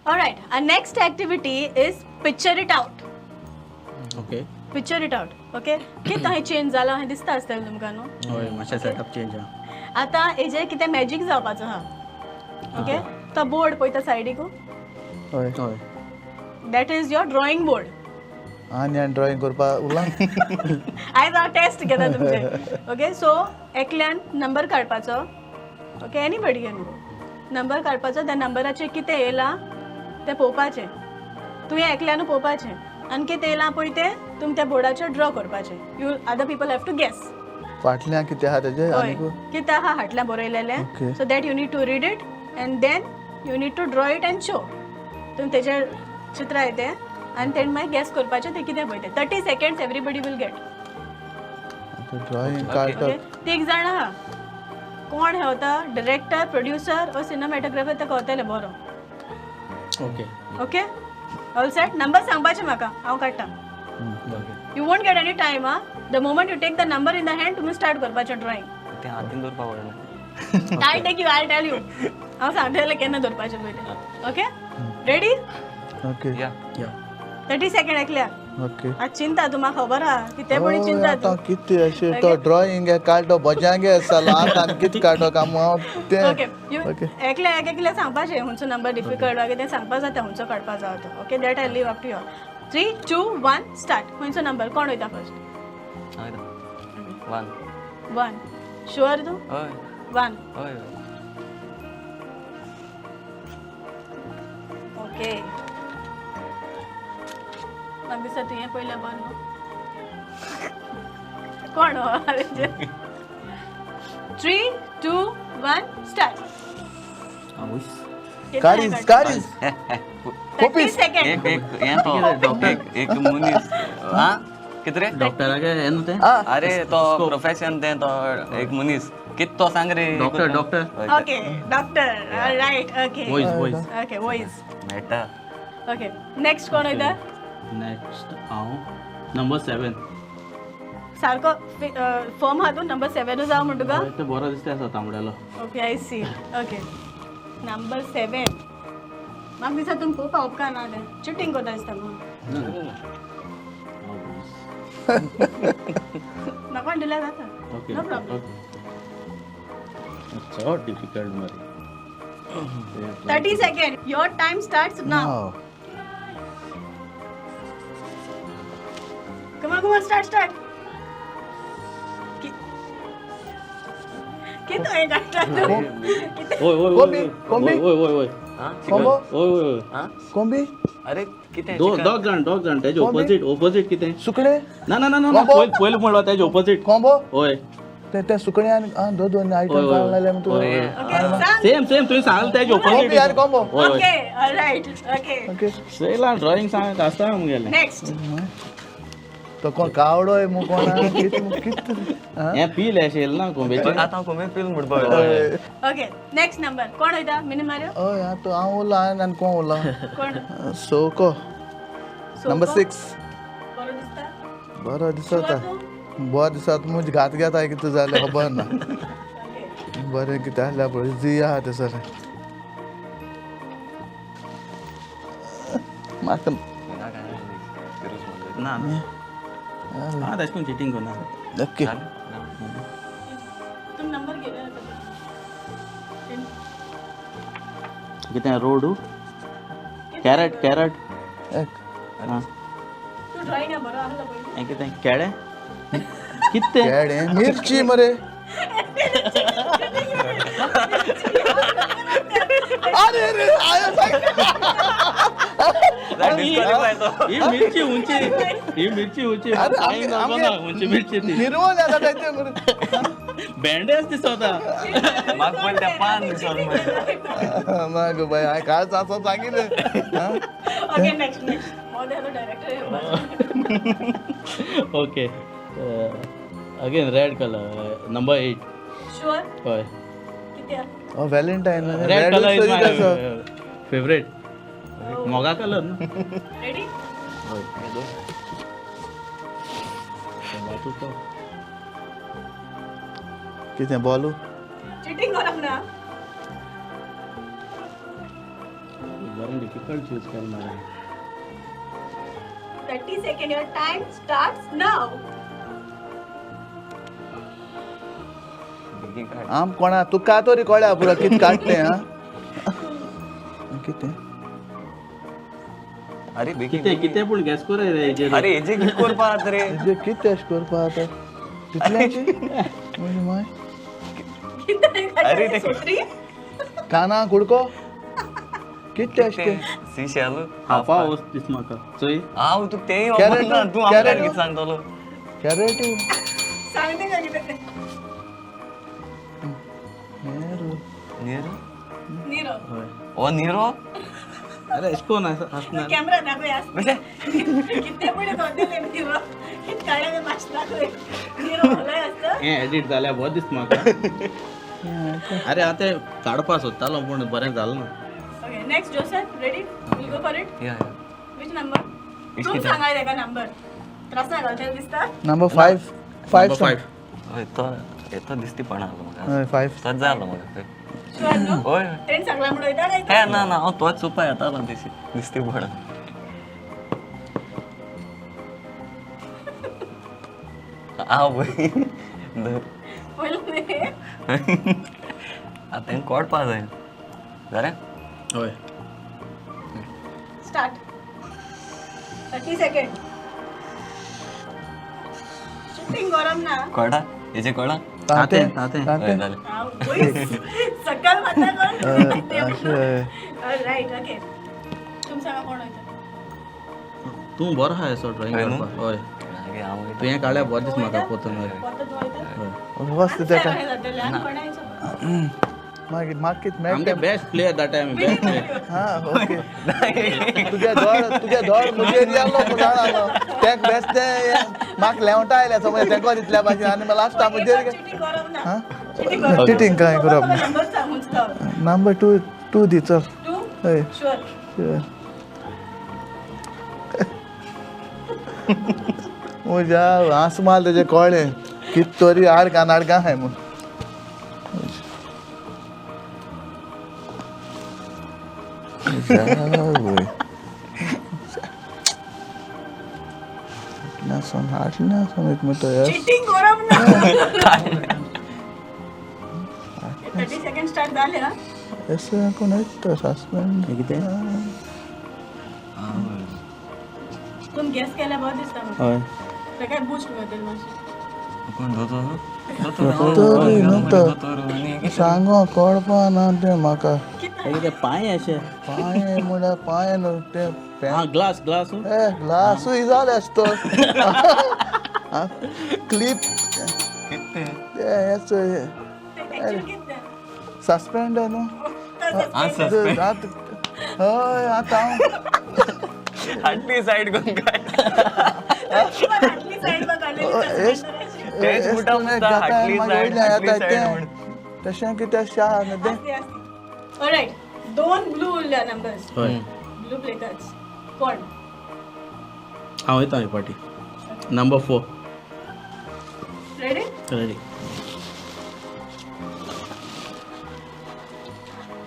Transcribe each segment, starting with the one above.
Alright, our next activity is picture it out. Okay. Picture it out. Okay, कितें हें change जाला हें दिसता आसतलें तुमकां न्हू? हय, मातशें सेटअप चेंज आहा. आतां हेजेर कितें मॅजीक जावपाचो आहा. ओके, तो बोर्ड पळयता सायडीकू? हय. हय. That is your drawing board. आनी ड्रॉइंग करपाक उरलां. आयज हांव टेस्ट घेता तुमचे. ओके, सो एकल्यान नंबर काडपाचो. Okay, anybody can go. Number काडपाचो, त्या नंबराचेर कितें येयलां तें पळोवपाचें. तुवें एकल्यानू पळोवपाचें आनी कितें येयलां पळय तें तुमी त्या बोर्डाचेर ड्रॉ करपाचें. You other people have to guess. फाटल्यान कितें आहा तेजें? हय, कितें आहा फाटल्यान बरयलेलें. So that you need to read it and then you need to draw it and show. तुमी तेजेर चित्रां येते आनी तेणें मागीर गॅस करपाचें तें कितें पळय तें. 30 seconds everybody will get. Drawing काडटा. तीग जाणां आहा. कोण हें वता, डिरेक्टर, प्रोड्युसर ओ सिनेमॅटोग्राफर, ते कळतलें बरो. Okay. Okay, all set. Number सांगपाचें म्हाका, हांव काडटा. You won't get any time. Ah, the moment you take the number in the hand तुमी स्टार्ट करपाचें ड्रॉइंग. तें हातीन दवरपा पडना. I take you, I tell you. हांव सांगतलें केन्ना दवरपाचें पळय तें. Okay, ready? Okay. Yeah. 30 second एकल्या. ओके. आतां चिंता तूं, म्हाका खबर आहा कितें पणी चिंता तूं. कितें अशें तो ड्रॉइंग काडटो भज्यांगे जालो आतां आनी कितें काडटो काय हांव तें. ओके, एकल्या एक एकल्या सांगपाचें हुंचो नंबर डिफिकल्ट वा कितें सांगपा जाता, हुंचो काडपा जाता तो. Okay, that I leave up to you. 3, 2, 1 start. खंयचो नंबर कोण वयता फर्स्ट? 1. 1. शुअर तूं? हय. 1. हय. ओके, म्हाका दिसता तुवें पयलें बरें न्हू. कोण हो? 3, 2, 1 स्टार्ट. कारीज कारीज. 30 सेकंड. एक एक हें तो एक एक मनीस. आं कितें रे? डॉक्टरागे हें न्हू तें? अरे तो प्रोफेशन तें, तो एक मनीस कितें तो सांग रे. Doctor, doctor. Okay, doctor. Right. Okay, voice, voice. Okay, voice मेळटा. ओके, नेक्स्ट कोण वयता? नेक्स्ट हांव नंबर 7. सारको फर्म आहा तूं? नंबर 7 जावं म्हण तुका? तें बरो दिसता आसा तांबड्यालो. Okay, I see. Okay, number 7. म्हाका दिसता तुमी पळोवपाक उपकारना तें, चिटींग करता दिसता म्हाका. म्हाका दिल्यार जाता. Okay. No problem. चड डिफिकल्ट मरे. 30 second. Your time starts now. Come on, come on, start, start. कितें हें काडटा तूं? ओय ओय. कोंबी, कोंबी. ओय ओय ओय. कोंबो. ओय ओय ओय. कोंबी. अरे कितें? दोग जाण, दोग जाण. तेजे ओपोजीट, ओपोजीट कितें? सुकणें. ना ना ना ना, पयलीं म्हणलो तेजे ओपोजीट. कोंबो. हय. ते सुकणें आनी दोन दोन आयटम काडलेले तूं. सेम सेम तुवें सांगलें तेजे ओपोजीट. कोंबी यार, कोंबो. Okay, alright. Okay, okay. चोयलां drawing सांग आसता मुगेलें. नेक्स्ट. तो कोण कावडोय मु कोण कितें हें पील अशें ना कोंबेचें. आतां कोंबे पील म्हणपाक. ओके, नेक्स्ट नंबर कोण वयता? मिनी मारियो. हय, आतां हांव उरलां आनी कोण उरलां? कोण? सोको. नंबर 6. बरो दिसता? बरो दिसता, बरो दिसता. म्हज घात घेता कितें जालें खबर ना. बरें कितें आहल्यार पळय जी आहा तें सर. म्हाका ना ना, तशें करून चिटींग करना. ओके. तुम नंबर घेवया. कितें रोडू? Carrot, carrot. तूं ड्रॉइंग बरो आहलो पयलीं. हें कितें केळें? कितें केळें? मिरची मरे. अरे रे आयो. ही मिरची उंची, ही मिरची उंची. उंची मिरची ती निर्मळ जाता तेचे. भेंडेच दिसता. म्हाका पयलीं तें पान दिसोन. मागो बाय, हांवें कांयच आसा सांगिल्लें. Okay, next next. मोदेलो director. Okay, again red colour, number 8. Sure? हय. कितें? Valentine. Red colour is my favourite. मोगा कलर न्हू. रेडी? हय. कितें बॉलू? चिटींग करप ना. बरें डिफिकल्ट चूज केलें मरे. 30 second, your time starts now. बेगीन काड. आम कोणा तुका तरी कळ्ळ्या पुरो कितें काडटें हा कितें. अरे बेगीन कितें कितें पूण गॅस कर रे हेजेर. अरे हेजे कितें करपा आतां रे? हेजेर कितें अशें करपा आतां तितलेंच म्हणजे माय अरे ते काना कुडको कितें अशें तें सी शेल हाफा वस्त दिस म्हाका चोय. हांव तुका तेंय खबर ना, तूं आमकां कितें सांगतलो? कॅरेट सांगते का कितें? नेरो निरो निरो. ओ निरो. अरे अशें कोण आसना कॅमेरा दाखय आसता कितें पळय दोतले निरो कितें काडले मातशें दाखय. निरो व्हडलो आसता. हें एडिट जाल्यार बरें दिसता म्हाका. अरे हांव तें काडपा सोदतालो पूण बरें जालें ना. Okay, next Joseph, ready? We'll go for it. Yeah. Which number? तूं सांगाय तेका नंबर. त्रास ना घालतले दिसता. नंबर 5 5 5. हय तो तो दिसती पण आलो म्हाका. हय 5 तोच जालो म्हाका. शुअर न्हू? हय. तेणें सांगलां म्हणून वयता काय? हे ना ना हांव तोच उपाय येतालो दिसती पण. हांव पळय धर. पयलें आतां तें कोडपा जाय जालें. हय. Start. 30 second. Shooting गरम ना. कोडा हेजे कोडा तातें तातें. हय जालें. सकल माता कोण. Right okay. तुम सांगा कोण वयता? तूं बरो आहा असो ड्रॉइंग करपाक. हय तुवें काडल्यार बरें दिसता म्हाका पोतून. हय वस्त तेका मागीर म्हाका कितें मेळटा. Best player that time. Best player. हा ओके. तुगे धड तुगे धड म्हजेर गेल्लो पूण जाणा तेक बेस्ट म्हाका लेवटा आयल्या समज तेको दितल्या भाशेन आनी लास्टा म्हजेर चिटींग कांय करप ना. नंबर 2 2 दी चल. हय शुअर. म्हज्या हांस माल तेजें कळ्ळें कितें तरी आडकान आडकां आहाय म्हूण. चिटींग करप ना. 30 सेकंड स्टार्ट जाले. हा अशें कोण येता सस्पेंड कितें? तुम गॅस केल्यार बरें दिसता म्हाका. हय. तेका बूस्ट मेळटलें मातशें. कोण दोतोर? दोतोर सांगो कळपा ना तें म्हाका. कितें पांय अशें? पांय म्हळ्यार पांय न्हू तें. ग्लास ग्लास ए ग्लासूय जालें आसतो. क्लिप कितें तें सस्पेंड न्हू. हय आतां हाटली सायड करून काय तशें कितें शाह तें. ऑलराइट, दोन ब्लू उरल्या नंबर्स. ब्लू प्ले कार्ड्स कोण? हांव वयता ही पाटी. Number 4. Ready? Ready.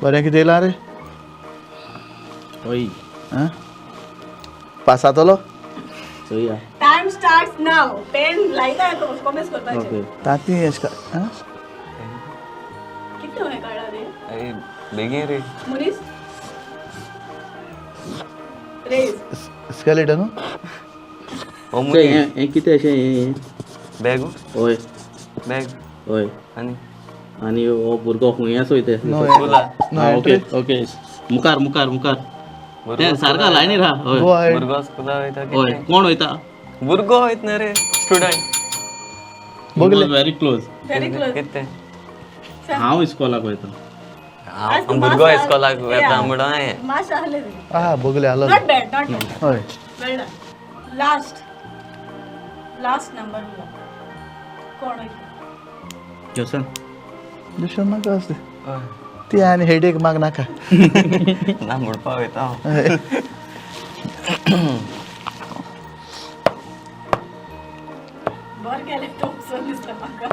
बरें कितें येयलां रे? हय. पास जातलो? चोया. टायम स्टार्ट्स नाव. पेन लायता कॉमेंट्स करपाचें. ताती अशें कितें हांवें काडला रे? अरे बेगीन रे. मनीस रेज स्केलेटन. ओ मनीस हें कितें अशें हें बॅग? हय बॅग. हय. आनी आनी हो भुरगो खूंय आसो ते. Okay okay. मुखार मुखार मुखार तें सारका लायनीर आहा. हय भुरगो स्कुला वयता. हय. कोण वयता? भुरगो वयता न्हय रे, student. Baghel very close. Very close. कितें? हांव इस्कॉलाक वयता. भुरगो इस्कॉलाक वयता म्हणून मातशें आहलें. आहा बघले आलो. Not bad, not bad. हय. Well done. Last last number उरला. कोण वयता? जोसन. जोसन नाका आसलें ती आनी हेडेक माग नाका. ना म्हणपा वयता हांव. बरें केलें तुमचो दिसता म्हाका.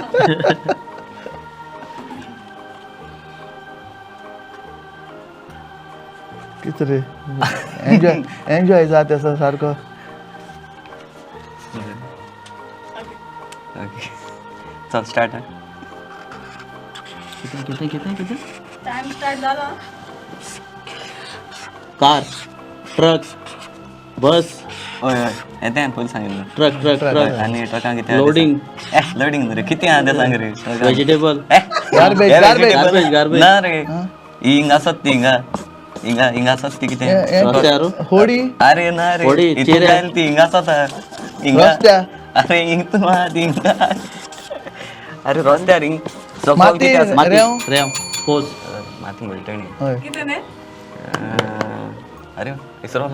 कितें रे, एन्जॉय एन्जॉय जाता तेसो सारको. ओके, चल स्टार्ट. कितें कितें कितें कितें? टायम स्टार्ट झाला. कार, ट्रक, बस. हय हय, येते हांवें पयलीं सांगिल्लें. Truck truck truck. आनी ट्रकां कितें आहा तें लोडींग. सांग. ए, लोडींग न्हू रे, कितें आहा तें सांग रे ट्रकान. व्हेजिटेबल. ए, Garbage, हे garbage. vegetable. Garbage, garbage. ना रे, ही हिंगा आसत ती, हिंगा हिंगा हिंगा आसत ती कितें? रस्त्यार. होडी. अरे ना रे. होडी, इतून चिरे. जायल ती हिंगा आसता हिंगा. रस्त्यार. अरे हिंग आहा ती हिंगा. अरे रस्त्यार हिंग सकयल माती. कितें आसा? माती. रेंव. रेंव, पोस. माती म्हणटा न्ही. हय. कितें ने? अरे विसरलो,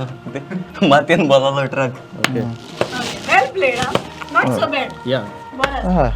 मातयेन भरलेलो ट्रक. ओके. वेल प्लेड हा, not so bad. या. बरं. हा.